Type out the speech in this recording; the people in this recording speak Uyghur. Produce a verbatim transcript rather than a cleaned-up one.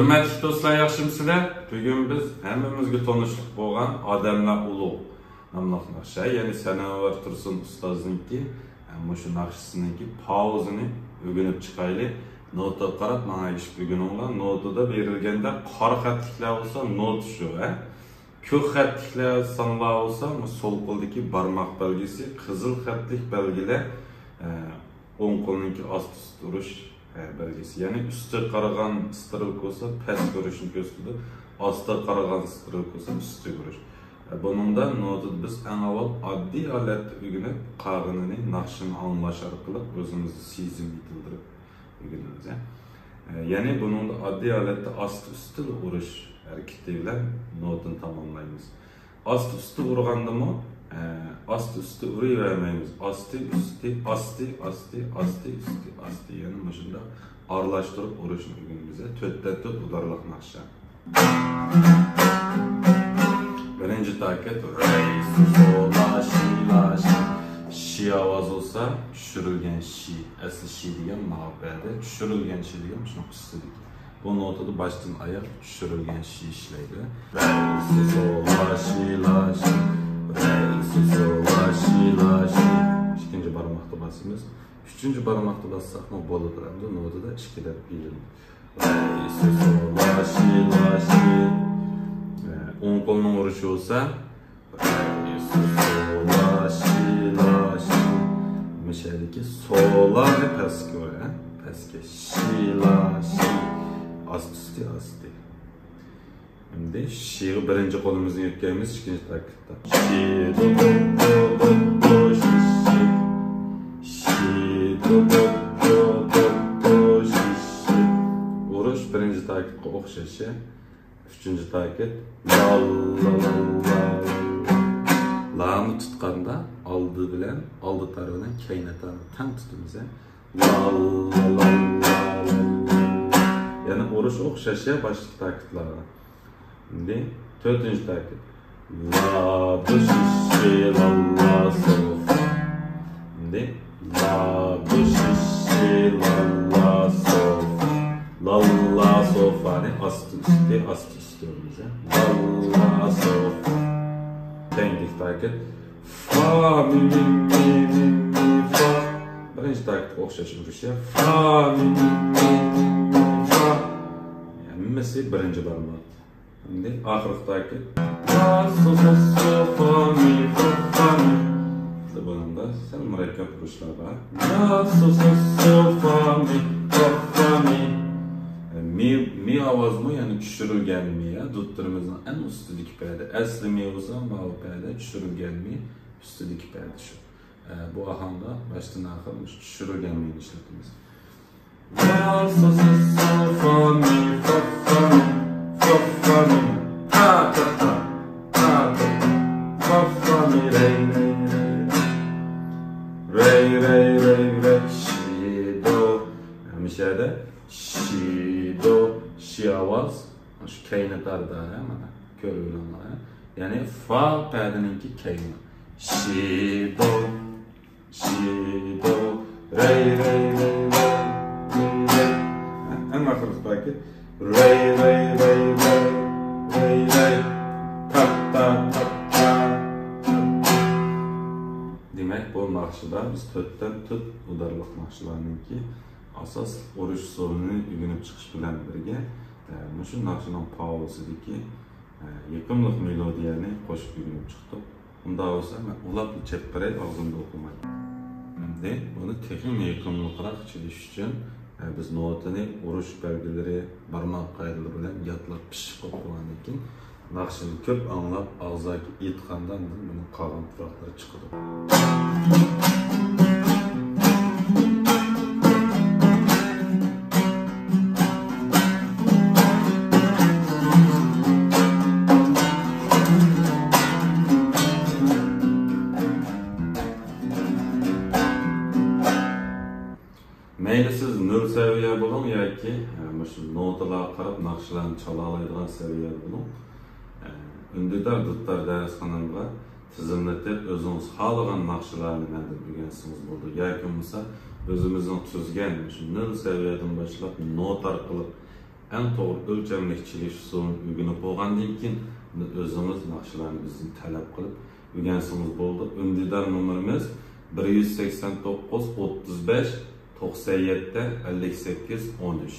ھۆرمەتلىك دوستلار، ياخشىمۇسىلەر؟ بۈگۈن بىز ھەممىمىزگە تونۇشلۇق بولغان ئادەملەر ئۇلۇغ ناملىق ناخشا، يەنى سەنەۋەر تۇرسۇن ئۇستازنىڭكى، ھە، مۇشۇ ناخشىسىنىڭكى پاۋزىنى ئۆگىنىپ چىقايلى. نوتىغا قاراپ ماڭا ئەگىشىپ ئۆگىنىڭلار. نوتىدا بېرىلگەندە قارا خەتلىكلەر بولسا نوتا شۇ، ھە. كۆك خەتلىكلەر، سانلار بولسا، مۇ سول قولدىكى بارماق بەلگىسى، قىزىل خەتلىك بەلگىلەر، ئە، ئوڭ قولنىڭكى ئاست ئۈست ئۇرۇش، ئە، بەلگىسى. يەنى ئۈستىگە قارىغان ستروكا بولسا پەسكە ئۇرۇشنى كۆرسىتىدۇ، ئاستىغا قارىغان ستروكا بولسا ئۈستىگە ئۇرۇش. ئە، بۇنىڭدا نوتىدا بىز ئەڭ ئاۋۋال ئاددىي ھالەتتە ئۆگىنىپ، قالغىنىنى ناخشىنى ئاڭلاش ئارقىلىق ئۆزىمىزدە سېزىم يېتىلدۈرۈپ ئۆگىنىمىز، ھە. ئە، يەنى بۇنىڭدا ئاددىي ھالەتتە ئاستى ئۈستىلا ئۇرۇش ھەرىكىتى بىلەن نوتىنى تاماملايمىز. ئاستى ئۈستى ئۇرغاندىمۇ، ئە، ئاستى ئۈستى ئۇرۇۋەرمەيمىز. ئاستى ئۈستى، ئاستى ئاستى، ئاستى ئۈستى، ئاستى. يەنى مۇشۇنداق ئارىلاشتۇرۇپ ئۇرۇشنى ئۆگىنىمىز. تۆتتە تۆت ئۇدارلىق ناخشا. بىرىنچى تاكەت رەي، سۇ، سۇ، لا، شى، لا، شى. شى ئاۋاز بولسا چۈشۈرۈلگەن شى. ئەسلى شى دېگەن ماۋۇ پەدە، چۈشۈرۈلگەن شى دېگەن مۇشۇنىڭ ئۈستىدىكى. بۇ نوتىدا باشتىن ئاياغ چۈشۈرۈلگەن شى ئىشلەيدۇ. رەي، سۇ، سۇ، لا، شى، لا، شى. رەي، سۇ، سۇ، لا، شى، لا، شى. ئىككىنچى بارماقتا باسىمىز. ئۈچىنچى بارماقتا باسساقمۇ بولىدۇ. ئەمدى نوتىدا ئىككى دەپ بېرىلدى. رەي، سۇ، سۇ، لا، شى، لا، شى. ئوڭ قولنىڭ ئۇرۇشى بولسا، رەي، سۇ، سۇ، لا، شى، لا، شى. مۇشۇ يەردىكى سۇلارنى پەسكە ئۇرۇڭ، پەسكە. شى، لا، شى. ئاستى ئۈستى، ئاستى. ئەمدى شىغا بىرىنچى قولىمىزنى يۆتكەيمىز، ئىككىنچى تاكىتتا. شى، دو، دو، دو، دو، دو، شى، شى. شى، دو، دو، دو، دو، دو، شى، شى. ئۇرۇش بىرىنچى تاكىتقا ئوخشاش. ئۈچىنچى تاكىت. لا، لا، لا، لا، لا. لانى تۇتقاندا ئالدى بىلەن، ئالدى تار بىلەن كەينى تارنى تەڭ تۇتىمىز، ھە. لا، لا، لا، لا، لا. يەنە ئۇرۇش ئوخشاش، يا، باشتىكى تاكىتلارغا. ئەمدى تۆتىنچى تاكىت. لا، دو، شى، شى، لا، لا، سول، فا. ئەمدى لا، دو، شى، شى، لا، لا، سول، فا. لا، لا، سول، فانى ئاستى ئۈستى، ئاستى ئۈستى ئۆرمىزە. لا، لا، سول، فا. كەينىدىكى تاكىت. فا، مى، مى، مى، مى، مى، فا. بىرىنچى تاكىتقا ئوخشاش ئۇرۇش، يا. فا، مى، مى، مى، مى، مى، فا. ھەممىسى بىرىنچى بارماق. ئەمدى ئاخىرقى تاكىت. لا، سو، سو، سو، فا، مى، فا، فا، مى. بۇنىڭدا سەل مۇرەككەپ ئۇرۇشلار بار. لا، سو، سو، سو، فا، مى، فا، فا، مى. مى، مى ئاۋازىمۇ يەنى چۈشۈرۈلگەن مى، يا، دۇتتۇرىمىزنىڭ ئەڭ ئۈستىدىكى پەدە. ئەسلى مى بولسا ماۋۇ پەدە، چۈشۈرۈلگەن مى ئۈستىدىكى پەدە شۇ. ئە، بۇ ئاھاڭدا باشتىن ئاخىر مۇشۇ چۈشۈرۈلگەن مىنى ئىشلىتىمىز. لا، سو، سو، سو، فا، مى، فا، فا، مى، فا، فا، مى، تا، تا، تا، تا، تا، فا، فا، مى، رەي، رەي، رەي، رەي، رەي، رەي، رەي، شى، دو. ھەمىشە يەردە شى، دو، شى ئاۋاز. شۇ كەينى تاردا، ھە، مانا، كۆرۈۋېلىڭلار، ھە. يەنى فا پەدىنىڭكى كەينى. شى، دو، شى، دو، رەي، رەي، رەي، رەي، رەي، رەي. ھە، ئەڭ ئاخىرقى تاكىت. رەي، رەي، رەي، رەي، رەي، رەي. تا، تا، تا، تا. دېمەك، بۇ ناخشىدا بىز تۆتتىن تۆت ئۇدارلىق ناخشىلارنىڭكى ئاساسلىق ئۇرۇش ئۇسۇلىنى ئۆگىنىپ چىقىش بىلەن بىرگە، ئە، مۇشۇ ناخشىنىڭ پاۋلىسىدىكى، ئە، يېقىملىق مېلودىيەنى قوشۇپ ئۆگىنىپ چىقتۇق. ئۇنداق بولسا، مەن ئۇلاپلا چېلىپ بېرەي، ئاغزىمدا ئوقۇماي. ئەمدى بۇنى تېخىمۇ يېقىملىقراق چېلىش ئۈچۈن، ئە، بىز نوتىنى ئۇرۇش بەلگىلىرى، بارماق قائىدىلىرى بىلەن يادلاپ پىششىق ئوقۇغاندىن كېيىن، ناخشىنى كۆپ ئاڭلاپ، ئاغزاكى ئېيتقاندا، ئاندىن بۇنىڭ قالغان پۇراقلىرى چىقىدۇ. مەيلى سىز نۆل سەۋىيە بولۇڭ ياكى، ئە، مۇشۇ نوتىلارغا قاراپ ناخشىلارنى چالالايدىغان سەۋىيەدە بولۇڭ. ئە، ئۈندىدار دۇتار دەرسخانامغا تىزىملىتىپ، ئۆزىڭىز خالىغان ناخشىلارنى مەندىن ئۆگەنسىڭىز بولىدۇ. ياكى بولمىسا، ئۆزىمىزنىڭ تۈزگەن مۇشۇ نۆل سەۋىيەدىن باشلاپ نوتا ئارقىلىق ئەڭ توغرا ئۆلچەملىك چېلىش ئۇسۇلىنى ئۆگىنىپ بولغاندىن كېيىن، ئۆزىڭىز ناخشىلارنى بىزدىن تەلەپ قىلىپ ئۆگەنسىڭىز بولىدۇ. ئۈندىدار نومۇرىمىز بىر يۈز سەكسەن توققۇز، ئوتتۇز بەش، توقسەن يەتتە، ئەللىك سەككىز، ئون ئۈچ.